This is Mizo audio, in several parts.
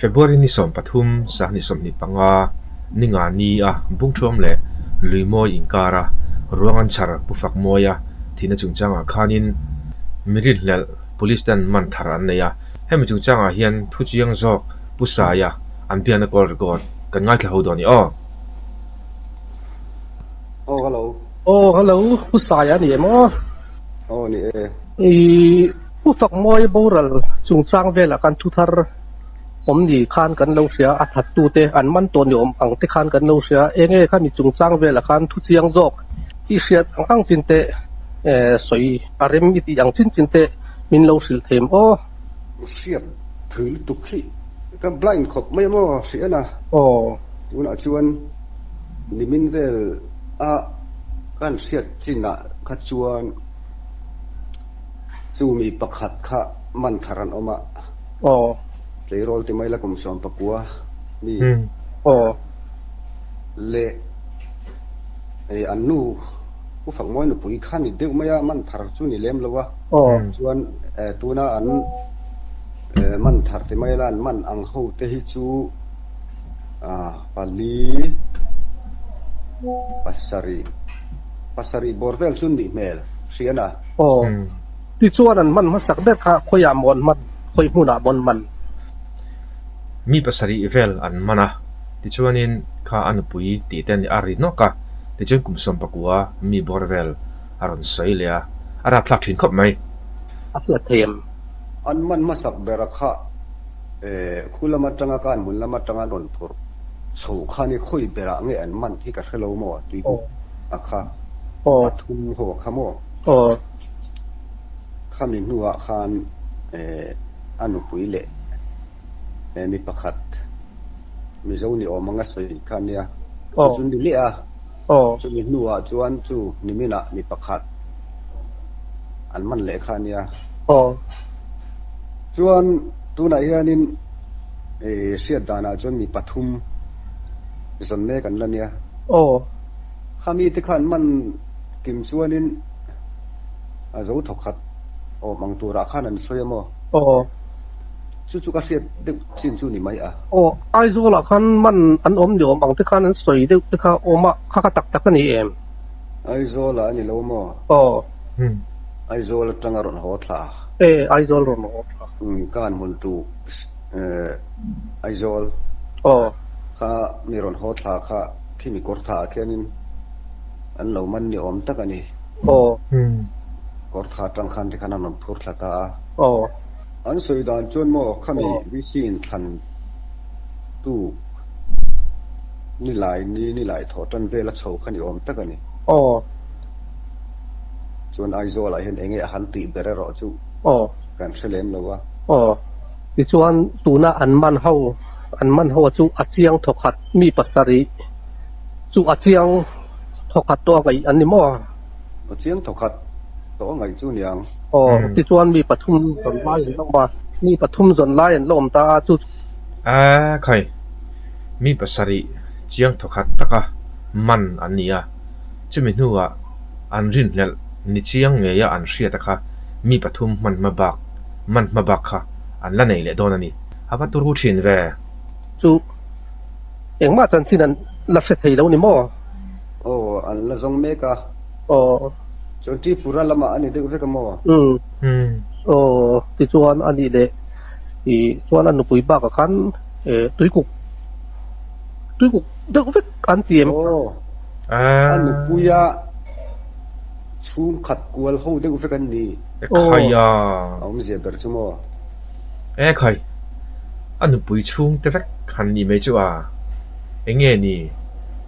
February ni 13, 2025, ninga ni a Bungthuam leh Luimawi inkara ruang an chhar Pu Fakmawia thihna chungchangah khanin mi rinhlelh Police ten man thar an nei a. Hemi chungchangah hian thu chiang zawk Pu Saia an biakna call record kan ngaithla ho dawn i aw. Aw hello. Aw hello Pu Saia a ni em aw? Aw ni e. I Pu Fakmawia boral chungchang velah khan thu thar awm ni khan kan lo hria, a thattute an man tawh ni awm ang te khan kan lo hria. Enge khami chungchang velah khan thu chiang zawk i hriat ang ang chin te sawi a rem i tih ang chin chin te min lo hrilh thei em aw? Hriat thui lutuk hi ka blind khawp mai maw hriat a? Aw. Tunah chuan nimin vel a kan hriat chinah kha chuan chu mi pakhat kha man thar an awm a. Aw. Tleirawl ti mai la kum 19 mi. Aw. Leh hei an nu Pu Fakmawi nupui kha ni deuh mai a, man thar chu ni lem lo a. Aw. Chuan tuna an man thar ti mai la an man ang ho te hi chu pali pasarih pasarih bawr vel chu nih hmel hria na. Aw. Tichuan an man hmasak ber kha khawiah maw an man, khawi hmunah maw an man? Mi pasarih vel an man a, tichuanin kha a nupui tih te a ri nawk a, tichuan kum 19 mi bawr vel a rawn sawi leh a, a rapthlak thin khawp mai. A hriat thei em? An man hmasak bera kha khu lam atanga kan hmun lam atanga an rawn phurh chho kha ni khawi berah nge an man hi ka hre lo maw tuikuk a kha pathum ho a kha maw? Khami hnuah khan a nupui leh mi pakhat Mizo ni awm anga sawi kha a nia. Chu chu ni leh a, chumi hnuah chuan chu niminah mi pakhat an man leh kha a nia. Chuan tunah hianin hriat danah chuan mi pathum zawn mek an la nia. Khami te kha an man kim chuanin a zo thawkhat awm ang turah khan an sawi a maw? Aw. Chu chu ka hriat deuh chin chu ni mai a. Aw, Aizawlah khan man an awm ni awm ang te khan an sawi deuh te kha awm a, kha kha tak tak a ni em? Aizawlah a ni lo maw? Aw. Aizawl atanga rawn haw thla. E, Aizawl rawn haw thla. Umm, ka han hmun tu Aizawl. Aw. Kha mi rawn haw thla kha khimi kawr thaah khianin an lo man ni awm tak a ni. Aw. Kawr tha atang khan tikhan an rawn phur thla ta a. Aw. An sawi dan chuan maw khami VC in thlan tu nilai ni nilai thawh tan vel a chho kha ni awm tak a ni. Aw. Chuan Aizawl ah hian enge a han tih ber erawh chu Aw. kan hre lem lo a. Aw. Tichuan tuna an man ho an man ho chu a chiang thawkhat mi pasarih chu a chiang thawkhat tawh a ngaih an ni maw? A chiang thawkhat tawh a ngaih chu niang. Aw, tichuan mi pathum zawn lai an la awm a, mi pathum zawn lai an la awm ta a, chu chu. A khai, mi pasarih chiang thawkhat taka man an ni a, chumi hnuah an rinhlelh ni chiang ngeia an hriat a kha mi pathum hman hma bak, man hma bak kha an la nei leh dawn a ni. A va turu thin ve. Chu engmah chanchin an la hre thei lo ni maw? Aw, an la zawng mek a. Aw. Chuan Tripura lamah a ni deuh vek a maw? Umm. Aw, tichuan a nih leh i chuan a nupui bakah khan tuikuk, tuikuk deuh vek an ti em? Aw, a nupuia chhungkhat kual ho deuh vek an ni. E khai a. A awmzia ber chu maw? E khai, a nupui chhungte vek han nih mai chu a. Enge ni?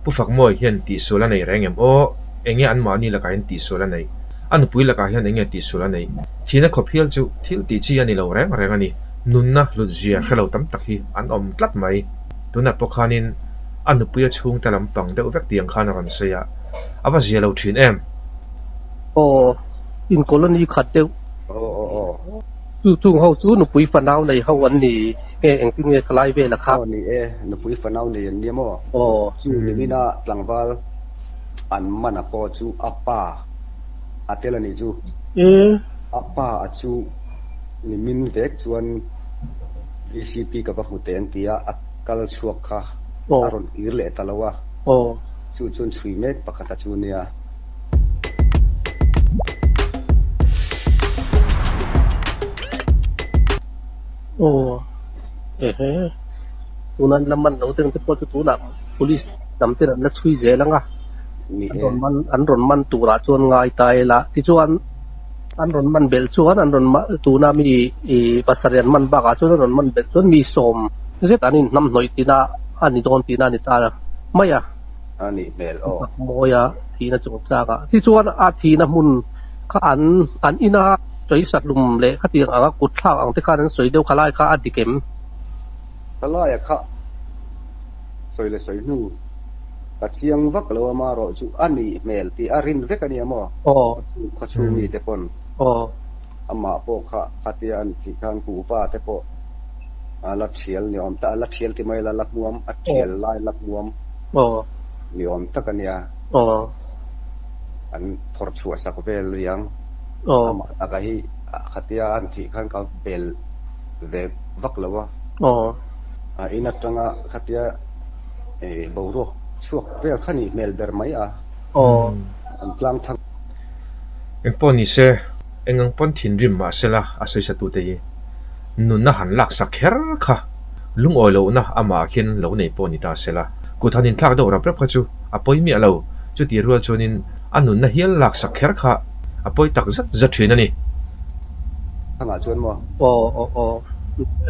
Pu Fakmawi hian tihsual a nei reng em aw? Enge anmahni lakah hian tihsual a neih? A nupui lakah hian enge tihsual a neih? Thihna khawp hial chu thil tih chi a ni lo reng reng a ni. Nunna hlut zia hre lo tam tak hi an awm tlat mai. Tunah pawh khanin a nupui a chhungte lam pang deuh vek tiang khan a rawn sawi a, a va zia lo thin em? Aw, in colony khat deuh. Aw aw aw. Chu chung ho chu nupui fanau nei ho an ni nge engtin nge ka lai vel a kha? Aw ni e, nupui fanau nei an nia maw? Aw. Chu nimina tlangval an man a pawh chu a pa a tel a nih chu. E. A pa a chu nimin vek chuan DCP ka va hmu teh an ti a, a kal chhuak kha a rawn kir leh ta lo a, chu chuan chhui mek pakhat a chu nia. Aw ehe, tuna an la man lo te ang te pawh chu tunah police lam ten an la chhui zel ang a, an rawn man an rawn man turah chuan ngai ta ila tichuan an rawn man belh chuan an rawn tuna mi ih pasarih an man bakah chuan an rawn man belh chuan mi sawm zet an inhnamhnawih tina a ni dawn tihna a ni ta mai a. A nih hmel aw. Mawi a thihna chungchangah tichuan a thihna hmun kha an an ina sawi sahlum leh khatiang anga kut thlak ang te khan an sawi deuh khalai kha a dik em? Khalaia kha sawi leh sawi hnu ka chiang vak lo a marawh chu a nih hmel tih a rin vek a nia maw? Aw. Khawchhung mite pawn. Aw. Amah pawh kha khatia an tih khan kuhva te pawh a la thial ni awm tak, a la thial ti mai la, la hmuam, a thial lai la hmuam ni awm tak a nia. An phawrh chhuah sak vel riang. Amah taka hi khatia an thih khan ka bel ve vak lo a. A in atanga khatia boruak chhuak vel kha nih hmel ber mai a. An tlang thang. Engpawh ni se, eng ang pawn thinrim mah sela a sawisa tute hi nunna han lak sak kher kha lungawi lohna amah khian lo nei pawh ni ta sela, kut han inthlak deuh rap rap kha chu a pawi miah lo, chuti rual chuanin a nunna hial lak sak kher kha a pawi tak zat zat thin a ni. Thangah chuan maw? Aw aw aw,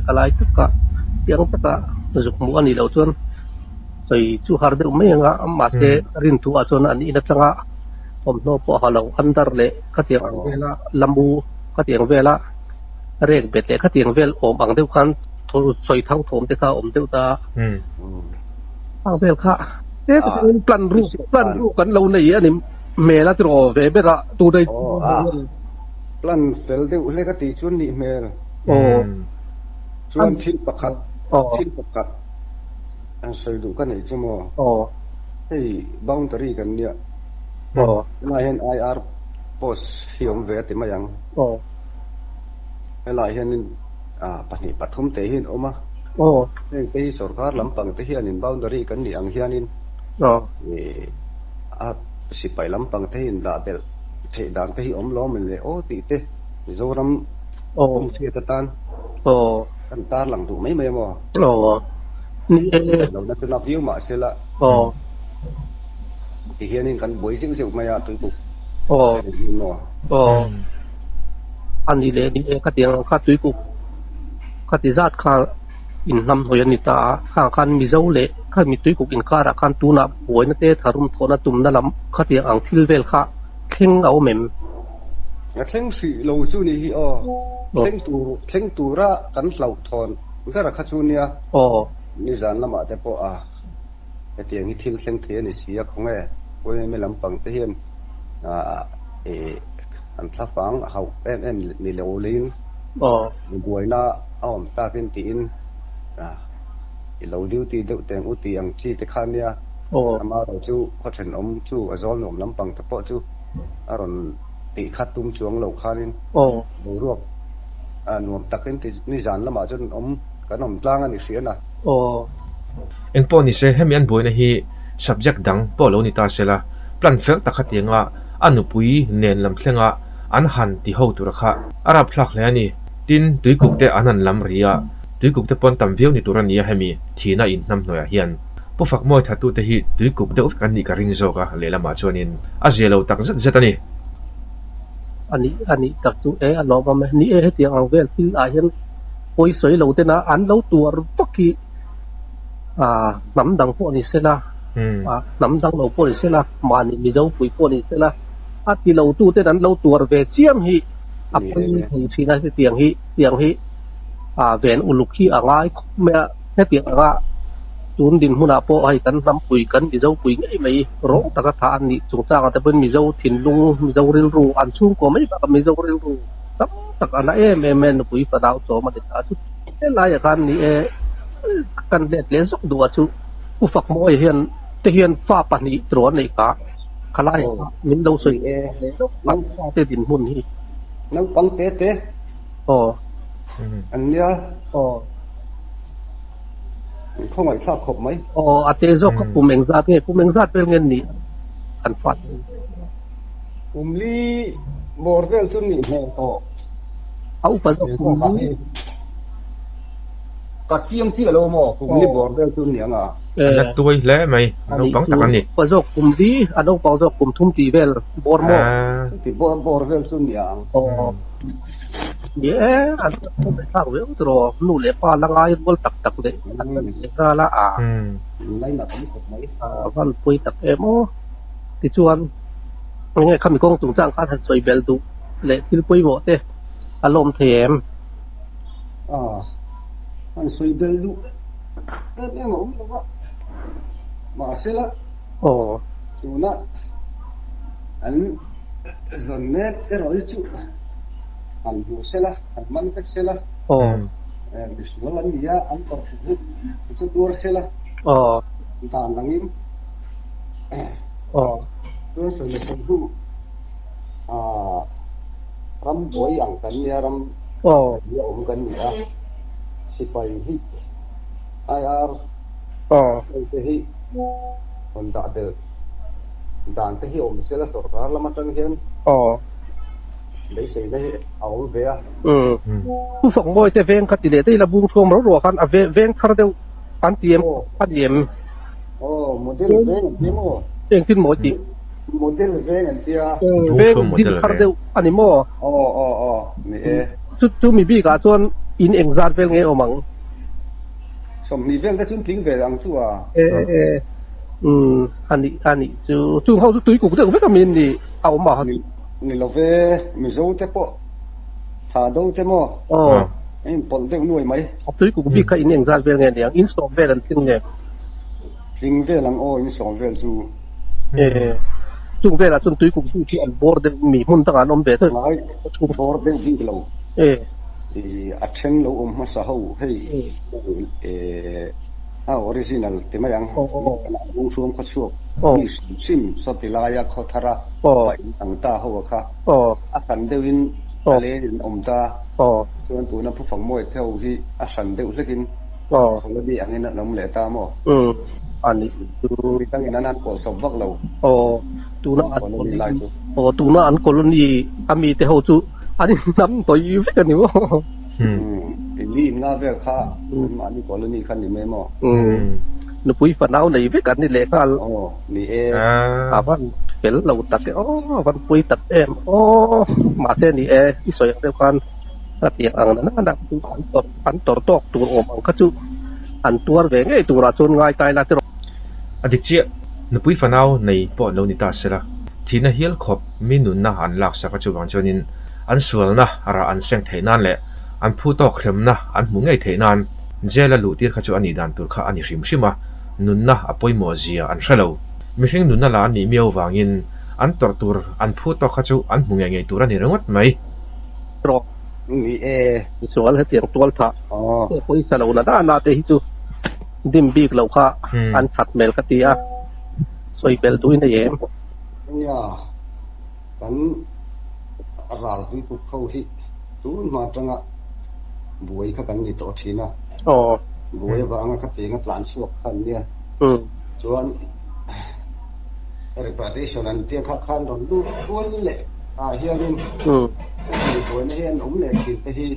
ka lai taka chiang taka zuk hmuh a nih loh chuan sawi chu har deuh mai anga mahse rin thu ah chuan an in atanga thawmhnaw pawh ha lo under leh khatiang ang vela lamu khatiang vela rek bet leh khatiang vel awm ang deuh khan sawi thang thawm te kha a awm deuh ta ang vel kha he tak in plan ruk plan ruk an lo nei a ni hmel a tiraw ve ber a tunai plan fel deuh hlek a tih chuan nih hmel chuan thil pakhat thil pakhat An sawi duh ka neih chu maw? Aw. Hei boundary kan nia. Aw. Helai hian IR post hi awm ve a ti mai ang. Aw. Helai hianin pahnih pathum te hi an awm a. Aw. Heng te hi sorkar lampang te hianin boundary kan nih ang hianin Aw. A sipai lampang te hi indah belh theih dan te hi awm lo a le aw tih te Mizoram pum hriat atan Aw. Kan tarlang duh mai mai a maw? Aw. Ni e. Lo na chu lak viau mah se la. Aw. Ti hianin kan buai zeuh zeuh mai a tuikuk. Aw. Maw? Aw. A ni leh ni e khatiang ang kha tuikuk khati zat kha inhnamhnawih a ni ta a, khang khan Mizo leh khami tuikuk inkarah khan tunah buaina te tharum thawhna tumna lam khatiang ang thil vel kha thleng a awm em? A thleng hrih lo chu ni hi aw. Thleng tur thleng tura kan hlauhthawn ber a kha chu nia. Aw. Nizan lamah te pawh a hetiang hi thil thleng thei a ni si a khawnge Pawimawh lampang te hian ih an thlafang a hauh em em ni lo leiin buaina a awm takin tiin i lo duty deuh teng u tih ang chi te kha nia. Amaherawh chu khaw thenawm chu a zawl nuam lampang te pawh chu a rawn tih kha tum chuang lo khanin boruak nuam takin ti nizan lamah chuan awm kan awm tlang a ni hrian a. Engpawh ni se hemi an buaina hi subject dang pawh lo ni ta se la, plan fel tak khatianga a nupui nen lam thlenga an han ti ho tura kha a rapthlak hle a ni. Tin, tuikuk te an han lam ri a, tuikuk te pawn tam viau ni tur a ni a hemi thihna inhnamhnuaiah hian. Pu Fakmawi thatute hi tuikuk deuh vek an nih ka ring zawk a, lehlamah chuanin a zia lo tak zet zet a ni. A nih a nih tak chu e a lawm awm e. Ni e hetiang ang vel thil ah hian pawi sawi lo tena an lo tuar vak hi ah hnam dang pawh ni sela ah hnam dang lo pawh ni sela mahni Mizo pui pawh ni sela a ti lo tu ten an lo tuar ve chiam hi a pawi thei thin a hetiang hi tiang hi ah ven uluk hi a ngai khawp mai a hetiang anga Tun dinhmunah pawh hei kan hnampui, kan Mizopui ngei mai rawng taka thah an nih chungchangah te pawhin Mizo thinlung, Mizo rilru, an chhungkaw mai bakah Mizo rilru tam tak a na em em e, nupui fanau chawm a ni ta chu. Helaiah khan ni e, kan let leh zawk duh a chu Pu Fakmawia hian te hian fa pahnih tiraw an neih kha, khalaiah kha min lo sawi leh lawk an fate dinhmun hi. Naupang te te. Aw. An nia. Aw. Khawngaihthlak khawp mai. Aw, a te zawk kha kum engzat nge, kum engzat vel nge nih an fat? Kum li bawr vel chu nih hmel tawh. A upa zawk kum li. Ka chiang chiah lo maw, kum li bawr vel chu ni ang a. A la tuai hle mai, a naupang tak a ni. Upa zawk kum li, a naupang zawk kum thum tih vel bawr maw? Chuti bawr vel chu ni ang. Aw. Ni e, an khawngaihthlak viau tiraw, nu leh pa la ngai rual tak tak leh an la ni leh nghal a, a. Lainat awm khawp mai. A van pawi tak em aw. Tichuan, enge khami kawng chungchang khan han sawi belh duh leh thil pawimawh te a lawm thei em? A, han sawi belh duh em em a awm lo va, mahsela. Aw. Tuna an zawn mek erawh hi chu han hmuh sela, han man vek sela. Aw. Misual an ni a, an tawrh hi chu tuar sela. Aw. Dan angin. Aw. Chuan sawi leh sawi hnu ah ram buai ang kan nia, ram hi a awm kan ni a, sipai hi IR. Hei te hi rawn dah belh dan te hi awm sela sorkar lam atang hian beiseina hi a awm ve a. Pu Fakmawi te veng kha ti leh daih la bung hruam ro ruah khan a veng thar deuh an ti em a ni em? Aw model veng an ti maw? Engtin maw i tih? Model veng an tia. Veng din thar deuh a ni maw? Aw aw aw ni e. Chu mi bikah chuan in engzat vel nge awm ang? 20 vel te chuan tling ve ang chu a. E e umm a nih a nih chu chung ho chu tui kuk deuh vek a min ni a awm a. Ni lo ve Mizo te pawh tha do te maw Aw. A in pawlh deuh nuai mai. A tui kuk bik kha in engzat vel nge niang in sawm vel an tling nge. Tling vel ang aw in sawm vel chu. E chung velah chuan tui kuk bik hi an bawr deuh mi hmun dangah an awm ve deuh. Ngai bawr deuh bik lo. E. A then lo awm hmasa ho hei a original ti mai ang Lungsuam khaw chhuak mi hrim hrim sawti laia khaw thara va in ang ta ho a kha a hran deuhin a len in awm ta chuan tuna Pu Fangmawia te ho hi a hran deuh hlekin colony angin an awm leh ta maw? Mi dangin an han pawlsawp vak lo colony lai chu. Tuna an colony a mite ho chu An inhnam tawih vek a ni maw? Umm, i li inla vel kha anmahni colony kha ni mai maw? Umm, nupui fanau nei vek an ni leh nghal. Aw, ni e. A van fel lo tak e aw, a van pui tak em aw. Mahse ni e, i sawi ang deuh khan a tiang ang na na chu an tawrh an tawrh tawk tur awm ang kha chu an tuar ve ngei turah chuan ngai tai la tiraw. A dik chiah, nupui fanau nei pawh an lo ni ta sela, thihna hial khawp Mi nunna an laksak a chuvang chuanin an sualna rah an seng theih nan leh an phu tawk hremna an hmuh ngei theih nan jail a luh tir kha chu a nih dan tur kha a ni hrim hrim a, nunna a pawimawh zia an hre lo. Mihring nunna la an nih miau vangin an tawrh tur an phu tawk kha chu an hmu ngei ngei tur a ni ringawt mai. Rawh. Ni e. Misual hetiang tual thah pawisa lo na na te hi chu dim bik loh kha an that hmel ka ti a, sawi belh duhin a em. Nia, kan ral tuikuk ho hi tun hma atanga buai kha kan ni tawh thin a. Aw. Buai avanga kha tenga tlan chhuak kha an nia. Chuan reparation an tia kha khan rawn lut rual leh ah hianin hetiang buaina hi an awm leh thin te hi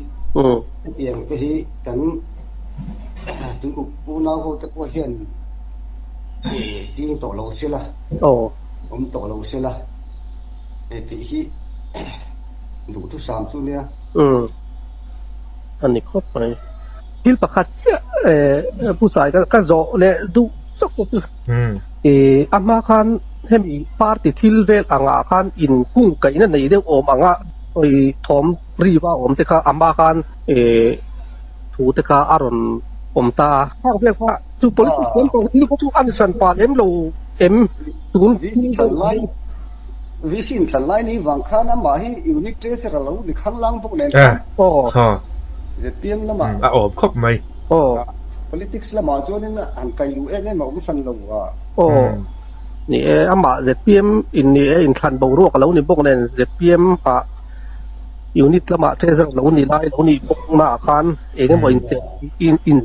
hetiang te hi kan tuikuk unau ho te pawh hian ching tawh lo sela. Aw. Awm tawh lo sela, he tih hi duhthusam chu nia. Umm, a ni khawp mai. Thil pakhat chiah eh Pu Chai ka zawh leh duh chawk te chu eh a hma khan hemi party thil vel angah khan in kung kaihna nei deuh awm anga oi thawm riva awm te kha a hma khan eh thu te kha a rawn awm ta a. Khang vel kha Chu politics lam pang thil kha chu a ni hran pah lem lo em tun VC thlan lai VC in thlan lai ni vang khan amah hi unit treasurer lo ni khang lang bawk nen khan Aw ZPM lamah a awm khawp mai. Aw politics lamah chuanin han kai luh em em a awm hran lo a. Aw ni e amah ZPM in ni e inthlan boruak a lo ni bawk nen ZPM ah. Unit lamah treasurer lo ni lai lo nih bawk naah khan eng emaw in in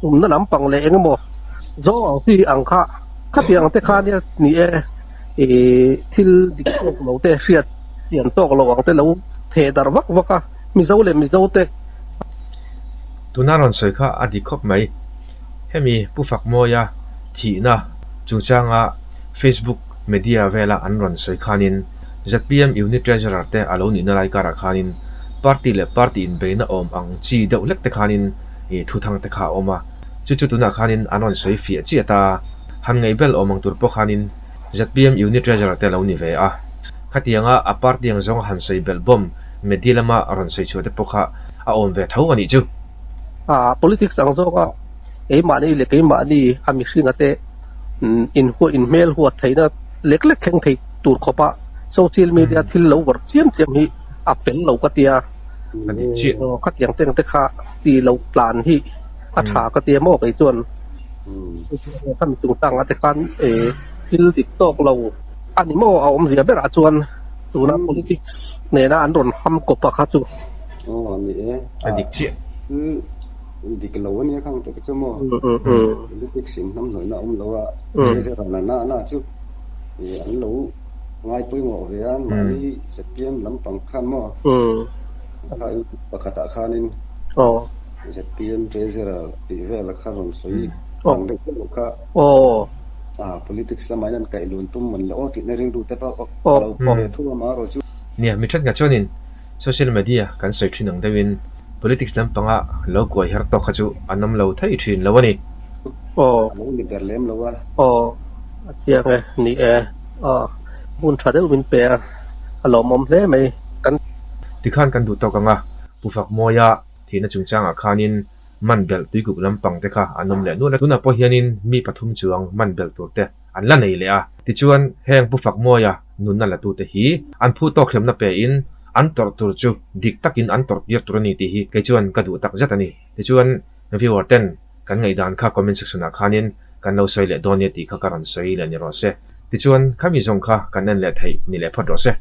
tumna lampang leh eng emaw zawng ang chi ang kha khatiang ang te kha nia ni e ih thil dik tawk lo te hriat chian tawk lo ang te lo theh darh vak vak a Mizo leh Mizo te. Tuna rawn sawi kha a dik khawp mai. Hemi Pu Fakmawia thihna chungchanga Facebook media vela an rawn sawi khanin zpm Unit Treasurer te a lo nihna lai karah khanin party leh party inbeihna awm ang chi deuh hlek te khanin thuthang te kha a awm a, chu chu tunah khanin an rawn sawi fiah chiah ta. Han ngaihbel awm ang tur pawh khanin zpm Unit Treasurer te a lo ni ve a. Khatianga a party ang zawnga han sawi belh bawm media lama rawn sawi chhuah te pawh kha a awm ve tho a nih chu. Politics ang zawnga keimahni leh keimahni a mihringa te inhuah inhmel huat theihna lek lek thleng thei tur khawpa social media thil lo vawrh chiam chiam hi a fel lo ka tia. A dik chiah. Khatiang teng te kha ti lo tlan hi a tha ka tia maw kei chuan khami chungchanga te khan thil dik tawk lo a ni maw a awmzia berah chuan tuna politics nena an rawn ham kawp a kha chu. Aw ni e. A dik chiah. Dik lo a nia khang te chu maw. Politics in hnam hnawihna a awm lo a, Treasurer na na na chu an lo ngai pawimawh ve a, mahni zpm lampang khan maw kha pakhatah khanin zpm Treasurer tih vel kha rawn sawi ang deuh deuh kha politics lamah hian an kaih lun tum mawn le aw tihna rilru te pawh a lo pu ve thung a marawh chu. Nia, mi thatnga chuanin Social media kan sawi thin ang deuhin politics lampanga lo kuai her tawk kha chu an awm lo thei thin lo a ni. Aw. A lo ni ber lem lo a. Aw, a chiang e, ni e. Aw, hun tha deuh min pe a, a lawmawm hle mai. Kan. Tikhan kan duh tawk ang a, Pu Fakmawia thihna chungchangah khanin man belh tuikuk lampang te kha an awm leh nual a. Tunah pawh hianin mi pathum chuang man belh tur te an la nei leh a. Tichuan, heng Pu Fakmawia nunna latute hi an phu tawk hlemna pein an tawrh tur chu dik takin an tawrh tir tur a ni tih hi kei chuan ka duh tak zet a ni. Tichuan, viewer ten kan ngaihdan kha comment section ah khanin kan lo sawi leh dawn nia tih kha ka rawn sawi leh ni rawh se. Tichuan, khami zawng kha kan en leh theih ni leh phawt rawh se.